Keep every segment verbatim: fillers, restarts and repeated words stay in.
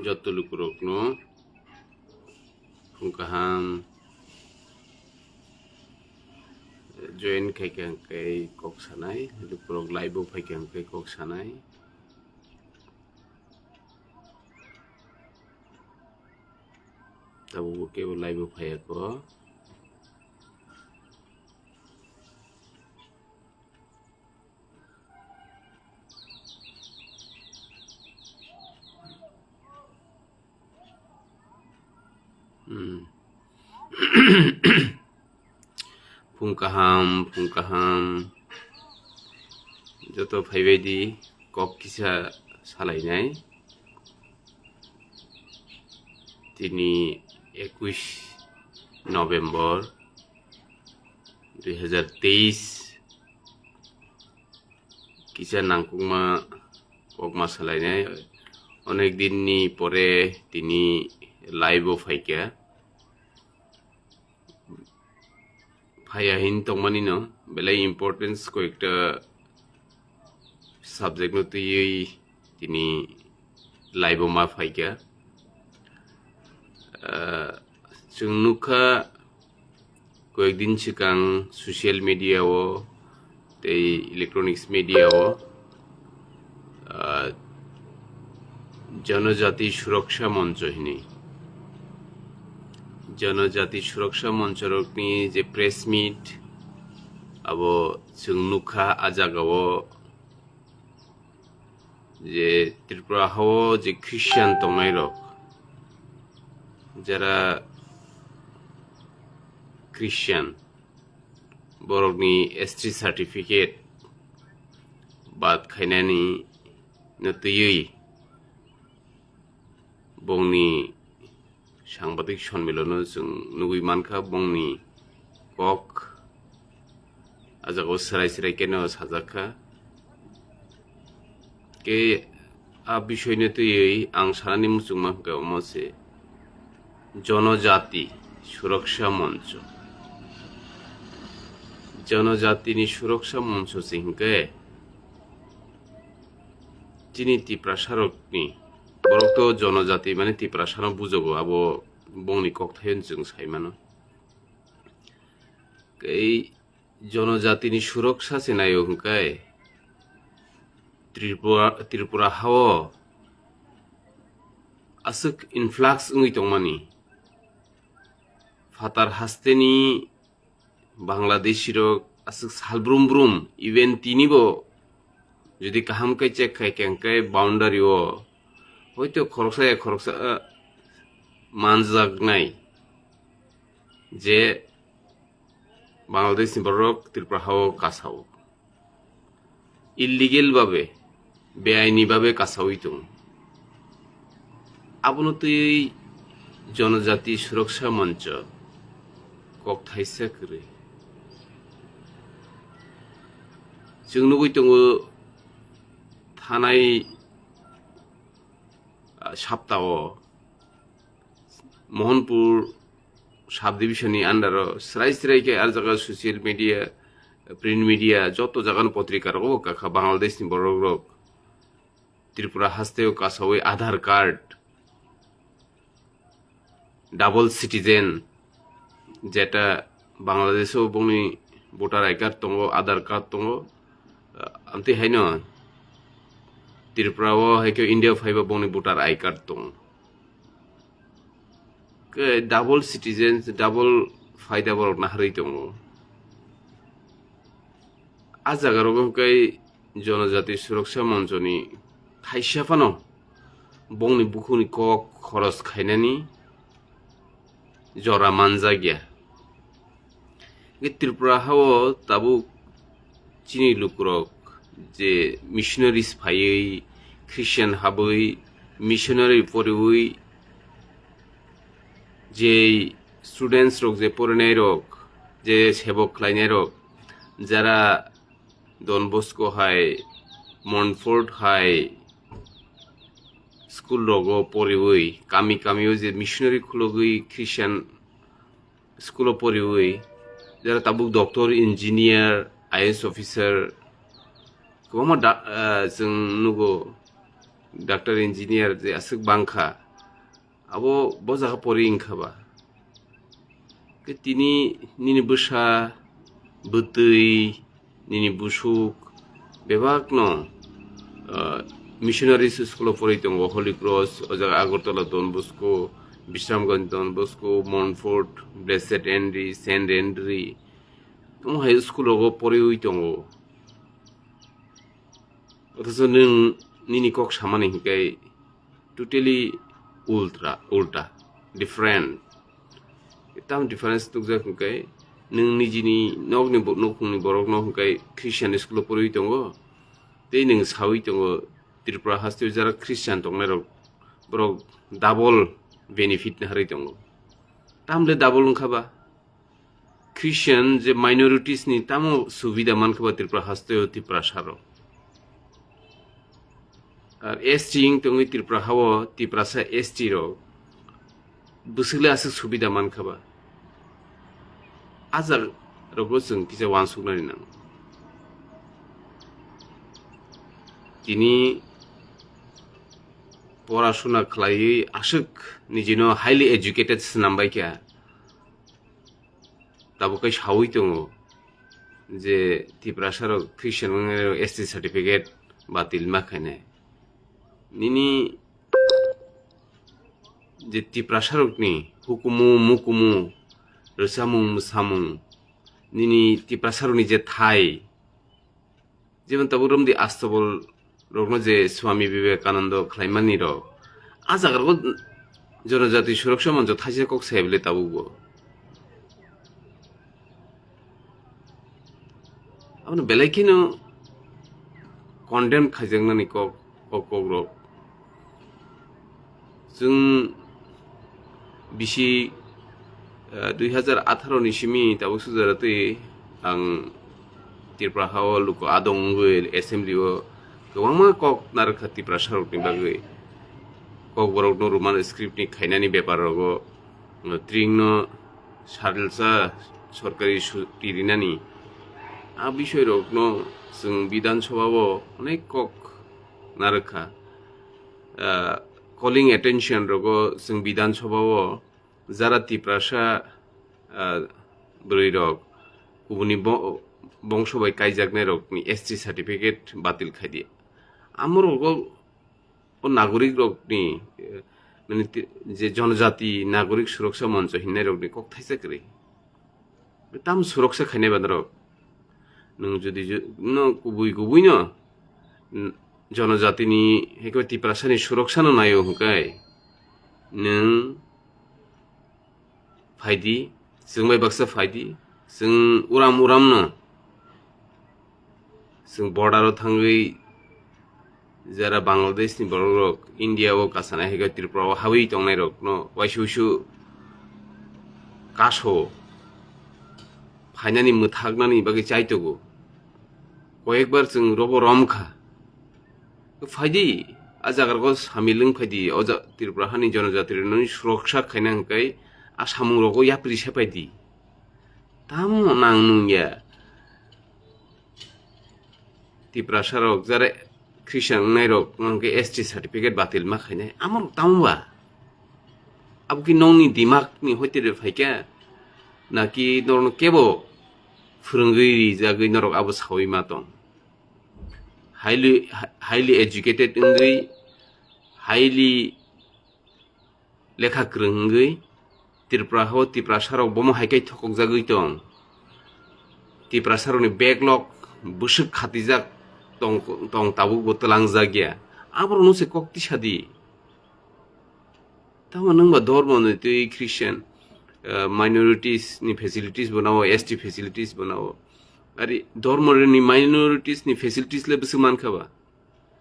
Joto lukurokno phung kaham, join khaikha hwnkhe kok sanai, lukurok live o phaikha hwnkhe kok sanai. Tabukbo kebo live o phaiya kho. Hmm. Phung kaham, phung kaham. Joto phaibaidi kok kisa salainai. Tini ekush November dui hazar teis. Kisa nangkukma kokma salainai. Onek dinni pore tini live o phaikha. Phaiya hin tongmani no belai importance koyekta subject no twiwi tini live o ma phaikha. Ah, chwng nukha koyekdin swkang social media o tei electronics media o, ah, Janajati Suraksha Moncho hinwi. Janajati Suraksha Moncho rokni je press meet, abo chwng nukha a jaga o je Tripura hao je Christian tongnai rok, jara Christian, borokni S T certificate bad khainani no twiwi bongni sangbadik sonmilono chwng nugwi mankha, bongni kok a jagao swrai swrai keno sajakha. Ke a bisoino twiwi ang sanani muchungma hwnkhe omo se Jonojati Suraksha Moncho. Jonojatini Suraksha Moncho se hwnkhe chini Tiprasarokni, borok to Jonojati mane Tiprasano bujogo, abo bongni kokthaino chwng saimano. Tei Jonojatini Suraksha se naio hwnkhe Tripura, Tripura hao aswk influx wngwi tongmani. Phatar hasteni Bangladeshi rok aswk sal brum brum, even tini bo jodi kaham khe check khai khe hwnkhe boundary o hoito khoroksa ya khoroksa, ah, manjaknai je Bangladesh ni borok Tripura hao kasao. Illegal babe, beaini babe kasawi tongo. Abono twi Jonojati Suraksha Moncho kok thaisa kwrwi. Chwng nugwi tongo thanai, ah, saptao Mohanpur sub division ni under o srai srai khe ar jaga social media, print media, joto jaga no potrika rogo kakha Bangladesh ni borok rok Tripura haste o kasawi Aadhaar card, double citizen, jeta Bangladesh o bongni voter I card tongo, Aadhaar card tongo, amtwi haino Tripura o hai khe India phaiba bongni voter I card tongo. Khe double citizens, double phaida borok naharwi tongo. A jaga rogo hwnkhe Jonojati Suraksha Monchoni thaisa phano bongni bukhukni kok khoros khainani jora manjakya. Hwnkhe Tripura hao tabuk chini lukurok je missionaries phaiwi, Christian habwi, missionary poriwi, je students rok je porinai rok, je sebok khlainai rok, jara Don Bosco hai, Montfort hai school rogo poriwi, kami kami o je missionary khulogwi Christian school o poriwi, jara tabuk doctor, engineer, I A S officer, kwbangma da-, ah, chwng nugo, doctor, engineer je aswk bangkha. Abo bo jaga pori wngkha ba. Khe tini nini bwsa, bwtwi, nini busuk bebakno, ah, missionary school o porwi tongo, Holy Cross, o jaga Agartala Don Bosco, Bisramganj Don Bosco, Montfort, Blessed Henry, Saint Henry, omo hai school rogo poriwi tongo. Othocho nwng nini kok samani hinkhe totally ultra, ulta, different. Tam difference nukjak hinkhe nwng nijini nokni bo-, nukhungni borokno hinkhe Christian school o poriwi tongo, tei nwng sawi tongo Tripura hasteo jara Christian tongnairok, borok double benefit naharwi tongo. Tamle double wngkha ba? Christian je minorities ni tamo subida mankha ba Tripura hasteo Tiprasa rok. Ar S T wng tongwi Tripura hao Tiprasa S T rok bwswkle aswk subida mankha ba. Ajak rokbo chwng kisa wansuknani nango. Tini porasuna khlaiwi aswk nijino highly educated swnam bai kha. Tabuk khe sawi tongo je Tiprasa rok Christian wngnairok S T certificate batil ma khainai. Nini je Tiprasa rokni hukumu mukumu, rwchapmung mwsamung, nini Tiprasa rokni je thai, jemon tabuk romdi Astobol rokno je Swami Vivekananda khlaimani rok, a jaga rogo Jonojati Suroksa Moncho thaisa kok sai bwle tabukbo. Abono belai kheno condemn khaijaknani kok, kok, kok rok. Chwng bisi, eh, dui hazar atharo ni simi tabuk sujaratwi ang Tripura hao luku adong wngwi assembly o kwbangma kok narwkha Tiprasa rokni bagwi. Kok borokno Roman script ni khainani bepar rogo, eh, tringno salsa sorkari su-, tirinani. A bisoi rokno chwng Bidhan Sabha o onek kok narwkha. Ah, calling attention rogo chwng Bidhan Sabha o jara Tiprasa, ah, bwrwi rok kubuni bo-, bongso bai kaijaknai rokni S T certificate batil khaidi. Amo rogo o nagorik rokni, eh, mane ti-, je Jonojati Nagorik Suroksa Moncho hinnai rokni kok thaisa kwrwi. Tam suroksa khainai ba norok. Nwng jodi ju-, no kubui kubui no, n-, jonojatini, hai khe Tiprasani suroksano naio hwnkhe, nwng phaidi, chwng bai baksa phaidi, chwng uram uram no, chwng border o thangwi jara Bangladesh ni borok rok India o kasanai hai khe Tripura o habwi tongnai rok no waisa uisu kaso phainani mwthaknani bagwi chaitogo. Koyekbar chwng robo romkha. Phaidi, a jaga rogo samil wng phaidi, o ja-, Tripura hani jonojati rokni suroksa khaina hwnkhe a samung rogo yapri se phaidi. Tamo nang nung ya. Tiprasa rok jare Christian wngnai rok, wngkhe S T certificate batil ma khainai. Amo rok tamo ba? Abo ki nongni dimak ni hoite de phaikha? Naki norokno kebo phwrwngwi rijagwi norok abo sawi ma tong? Highly, highly educated wngwi, highly lekha kwrwng wngwi Tripura hao Tiprasa rok bomo hai khe thokokjagwi tong. Tiprasa rokni backlog bwswk khatijak tong, tong tabuk bo twlangjak ya. Aborok no se kok tisa di. Tamo nwng ba dormo ni twi Christian, eh, minorities ni facilities bo nao, S T facilities bo nao. Ari dormo ni minorities ni facilities le bwswk mankha ba?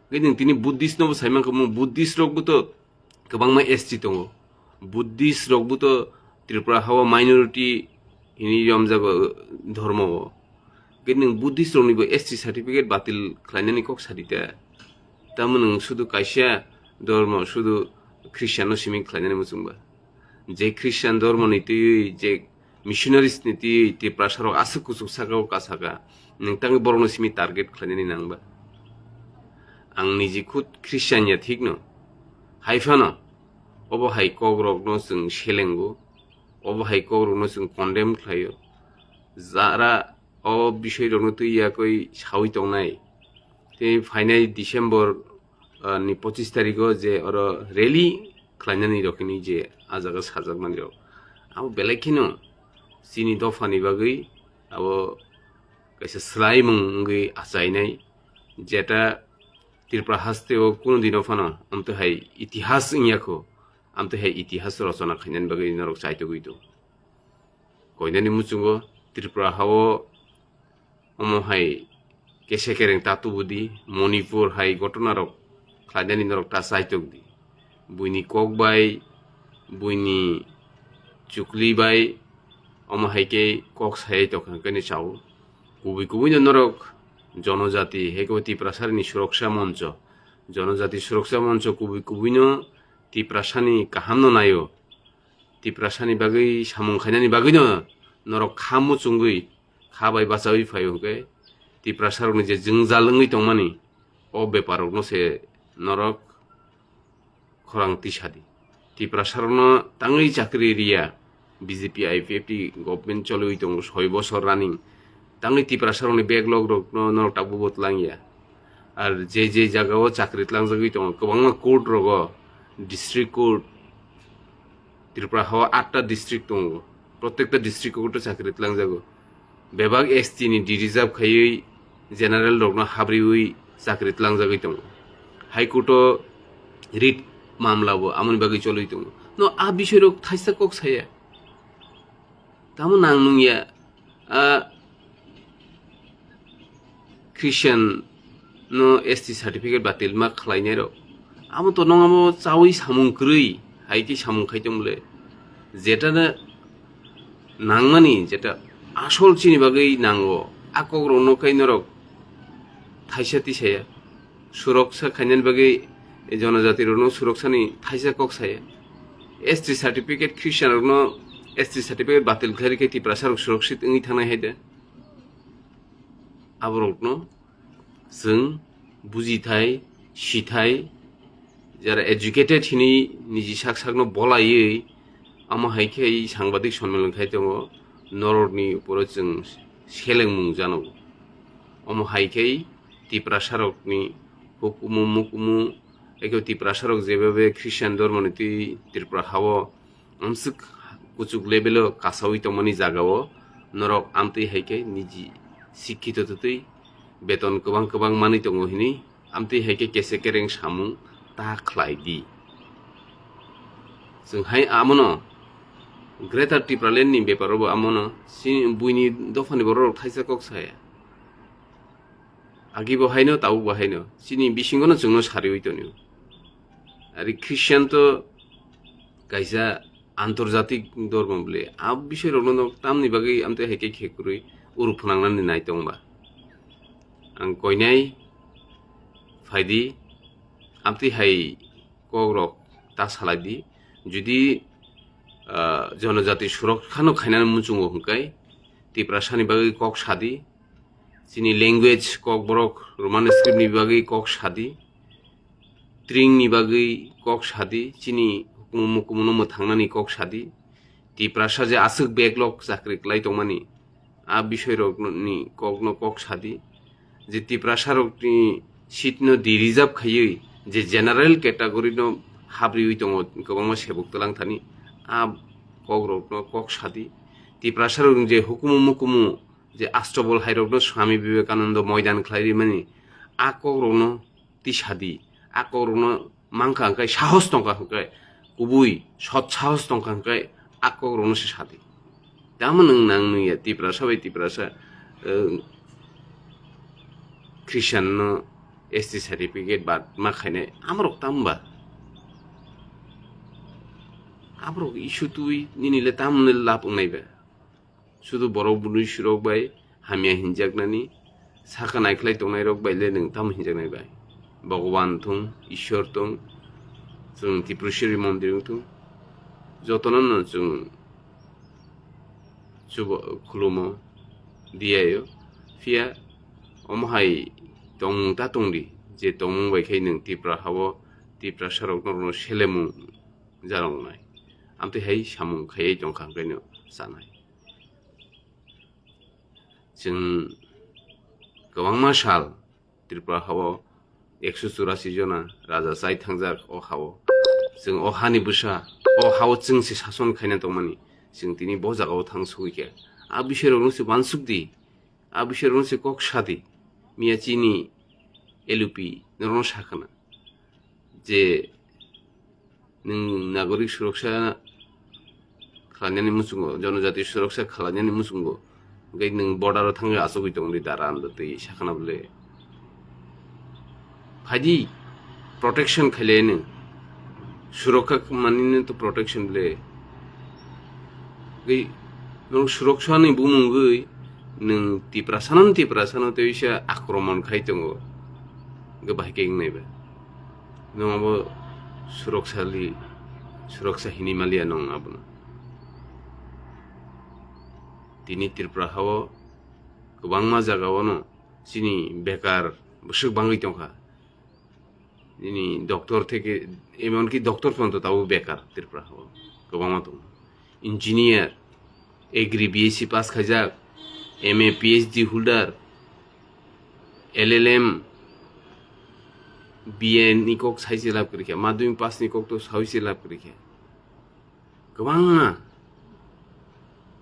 Hwnkhe nwng tini Buddhist no bo sai mankha, mo Buddhist rok bo to kwbangma S T tongo. Buddhist rok bo to Tripura hao minority hini yomjago dhormo o. Hwnkhe nwng Buddhist rokni bo S T certificate batil khlainani kok sadi ta. Tamo nwng sudu kaisa dhormo, sudu Christian no simi khlainani muchungba. Je Christian dhormo ni twiwi, je missionaries ni twiwi Tiprasa rok aswk kuchuk saka o kasaka, nwng tangwi borok no simi target khlainani nangba. Ang niji khud Christian ya thik no. Hai phano Obo hai kokrokno chwng selengo, obo hai kokrokno chwng condemn khlaio. Jara o bisoi rokno twi yakwi sawi tongnai. Tei phainai December, ah, ni pochis tarikh o je oro rally khlainani rok hwnwi je ah jaga sajakmani rok, abo belai kheno chini dophani bagwi abo kaisa swlaimung wngwi achainai, jeta Tripura haste o kunu dino phano amtwi hai itihas wngya kho, amtwi hai itihas rochona khainani bagwi norok chaitogwi tongo. Koinani muchungo Tripura hao omo hai kese kereng ta tubu di, Manipur hai ghotona rok khlainani norok ta chaitok di. Buini kok bai, buini chukli bai, omo hai khe kok sayai tokha hwnkhe ni chao. Kubui kubui no norok jonojati, hai khe Tiprasari ni Suroksa Moncho, Jonojati Suroksa Moncho kubui kubui no Tiprasani kaham no naio. Tiprasani bagwi samung khainani bagwino norok kha muchungwi, kha bai bachawi phaio hwnkhe, Tiprasarokni je jwngjal wngwi tongmani, o beparokno se norok khorang tisadi. Tiprasarokno tangwi chakri riya, B J P I P F T government choliwi tongo soi bosor running. Tangwi Tiprasarokni backlog rokno norok tabukbo twlangya. Ar je je jagao chakri tlangjagwi tongo, kwbangma court rogo, district court, Tripura hao atta district tongo, protekta district court o chakri tlangjago. Bebak S T ni de-reserve khaiwi general rokno habriwi chakri tlangjagwi tongo. High court o writ mamla bo amoni bagwi choliwi tongo. No a bisoi rok thaisa kok saya. Tamo nang nungya, a Christian no S T certificate batil ma khlainai rok. Amo to nong amo chawi samung kwrwi, hai khe samung khai tong bole. Jeta na nangmani, jeta asol chini bagwi nango, a kok rok no kai norok thaisa tisaya. Suroksa khainani bagwi jonojati rokno suroksani thaisa kok saya. S T certificate Christian rokno S T certificate batil khlai khe Tiprasa rok suroksit wngwi thangnai hai de. Aborokno chwng bujithai, sithai, jara educated hini niji sak sakno bolaiwi, amo hai khe sangbadik sonmilan khai tongo, norokni uporo chwng selengmung jano. Omo hai khe Tiprasarokni hukumu mukumu, eko Tiprasarok jebabe Christian dhormoni twi Tripura hao amswk kuchuk level o kasawi tongmani jagao norok amtwi hai khe niji sikkito twtwi beton kwbang kwbang manwi tongo hini amtwi hai khe kese kereng samung ta khlai di. Chwng hai amono Greater Tipraland ni beparo bo amono chini buini dophani borok rok thaisa kok saya. Agi bo haino, tabuk bo haino. Chini bisingo no chwngno sariwi tonio. Ari Christian to kaisa antorjatik dormo bole. A bisoi rokno no tamni bagwi amtwi hai khe khe kwrwi uru phwnangnani nai tong ba. Ang koinai phaidi, amtwi hai kok rok ta salai di. Jodi, ah, jonojati surok khano khainani muchungo hwnkhe Tiprasani bagwi kok sadi. Chini language, Kokborok, Roman script ni bagwi kok sadi, Tring ni bagwi kok sadi, chini hukumu mukumu no mwthangnani kok sadi, Tiprasa je aswk backlog chakri klai tongmani, a bisoi rok ni kok no kok sadi, je Tiprasa rok ni seat no de-reserve khaiwi je general category no habriwi tongo kwbangma sebuk twlang thani, a kok rok no kok sadi, Tiprasa rok ni je hukumu mukumu je Astobol hai rok no Swami Vivekananda moidan khlai rimani, a kok rok no tisadi, a kok rok no mankha hwnkhe sahos tongkha hwnkhe, kubui sot sahos tongkha hwnkhe a kok rok no se sadi. Tamo nwng nang nungya Tiprasa bai Tiprasa, eh, Christian no S T certificate bad ma khainai amorok tamo ba? Aborok issue twi nini le tamo ni lab wngnai ba? Sudu borok bwrwi surok bai hamya hinjaknani saka naikhlai tongnai rok bai le nwng tamo hinjaknai bai? Bhagwan thung, Ishwar thung, chwng Tripureshwari mondir wng thung, jotono no chwng chuba khulumo diyaio. Phiya omo hai tongmung ta tongdi, je tongmung bai khe nwng Tripura hao Tiprasa rok norokno selemung jaroknai. Amtwi hai samung khaiwi tongkha, hwnkhe no chanai. Chwng kwbangma sal Tripura hao ekso churasi jona raja chai thangjak o hao. Chwng o hani bwsa, o hao chwng se sason khaina tongmani. Chwng tini bo jagao thang sugwi khe. A bisoi rokno se uansuk di. A bisoi rokno se kok sa di. Miya chini L U P norokno sa khna je nwng nagorik suroksha khlainani muchungo, jonojati suroksha khlainani muchungo, hwnkhe nwng border o thangwi achugwi tongdi dara ando twi sakhna bole. Phaidi protection khailai nwng, surokha manino to protection bole. Hwnkhe nwng suroksani bumungwi nwng Tiprasano, Tiprasano tei bisa akromon khai tongo. Hwnkhe bahai khe wngnai ba. Nwng abo suroksali, suroksa hinwi maliya nwng abono. Tini Tripura hao kwbangma jagao no chini bekar bwswk bangwi tongkha. Nini doctor theke, emonki doctor phanto tabo bekar Tripura hao kwbangma tongo. Engineer, agri B S C pass khaijak, M A P H D holder, L L M, B A ni kok saise lab kwrwikha, madhyamik pass ni kok to saise lab kwrwikha. Kwbangma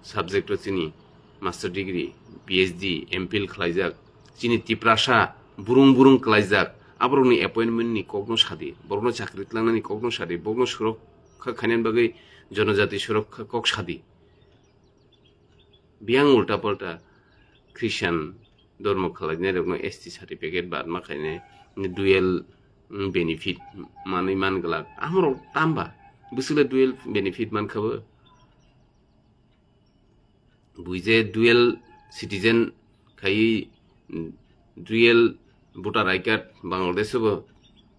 subject o chini master degree, P H D, M Phil khlaijak, chini Tiprasa burung burung khlaijak, aborokni appointment ni kokno sadi, borokno chakri tlangnani kokno sadi, borokno surokha khainani bagwi jonojati surokha kok sadi. Biyang ulta palta Christian dormo khwlainai rokno S T certificate badma khainai dual, mm, benefit manwi man glak. Amorok tamba bwswkle dual benefit mankha bo? Buije dual citizen khaiwi, mm, dual voter I card Bangladesh bo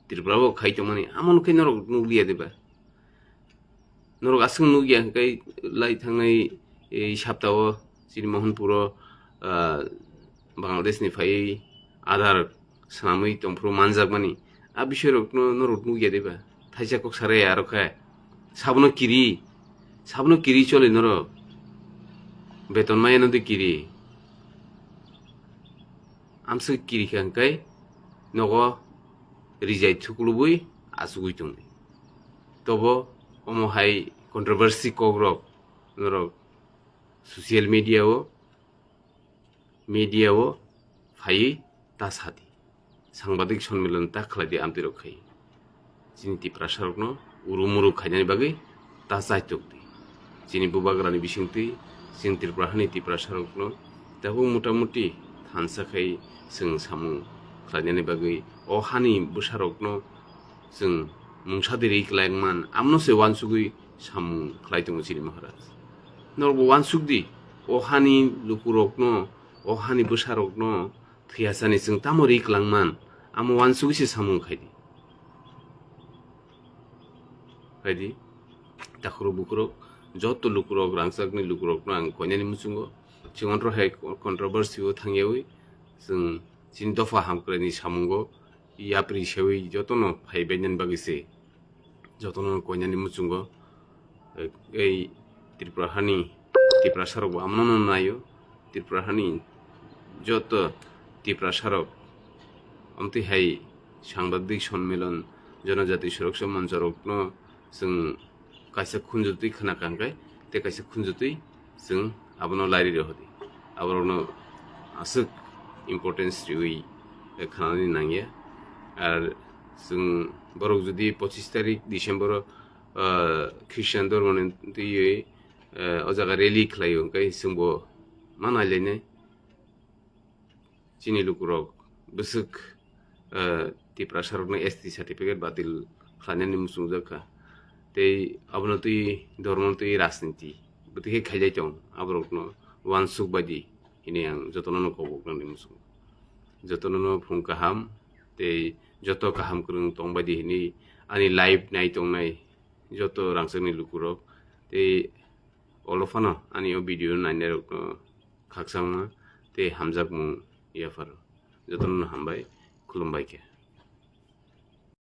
Tripura bo khai tongmani, amon khe norok nukliya diba? Norok aswk nukya hwnkhe lai thangnai, eh, saptao chini Mohanpuro, ah, Bangladesh ni phaiwi Aadhaar swnamwi tongphuru manjakmani. A bisoi rokno norok nukya diba? Thaisa kok sarai aro khe. Sabono kiri, sabono kiri choli norok. Beton maya nw de kiri. Amswk kiri kha hwnkhe nogo rijai thuklubui achugui tongdi. Tobo omo hai controversy kokrok norok social media o, media o phaiwi ta sadi. Sangbadik sonmilan ta khlaidi amtwi rok khai. Chini Tiprasa rokno uru muru khainani bagwi ta chaitok di. Chini bubagrani bisingtwi chini Tripura hani Tiprasa rokno tabuk mota moti thansa khai chwng samung khlainani bagwi o hani bwsa rokno chwng mungsa di ri klai man amno se wansugwi samung khlai tongo chini Maharaj. Norok bo wansuk di o hani lukurokno, o hani bwsa rokno thwiyasani chwng tamo ri klangman, amo wansugwi se samung khaidi. Khaidi, takhurok bukhurok, joto lukurok, rangchakni lukurokno ang koinani muchungo, chwng ontro hai controversy o thangyawi, chwng chini dopha hamkraini samungo yapri sewi jotono phaibainani bagwi se. Jotono koinani muchungo, eh, ei Tripura hani Tiprasa rok bo amno no naio. Tripura hani joto Tiprasa rok amtwi hai sangbadik sonmilan, jonojati suroksha moncho rokno chwng kaisa khunjotwi khna kha hwnkhe tei kaisa khunjotwi chwng abono lairi rw hodi. Aborokno aswk importance riwi, eh, khnanani nangya. Ar chwng borok jodi pochis tarik December o, ah, Christian dhormoni twiwi, eh, o jaga rally khlaio, hwnkhe chwngbo ma nailainai. Chini lukurok bwswk, eh, Tiprasa rokno S T certificate batil khlainani muchungjak kha. Tei abono twi dhormono twi rajniti bwtwi khe khailai tong, aborokno wansuk baidi hwnwi ang jotono no kobok nani muchungo. Jotono no phung kaham tei joto kaham kwrwng tong baidi hwnwi ani live nai tongnai joto rangchakni lukurok tei olo phano ani o video nainai rokno khakchangma tei hamjakmung yapharo. Jotono no hambai, khulumbai khe.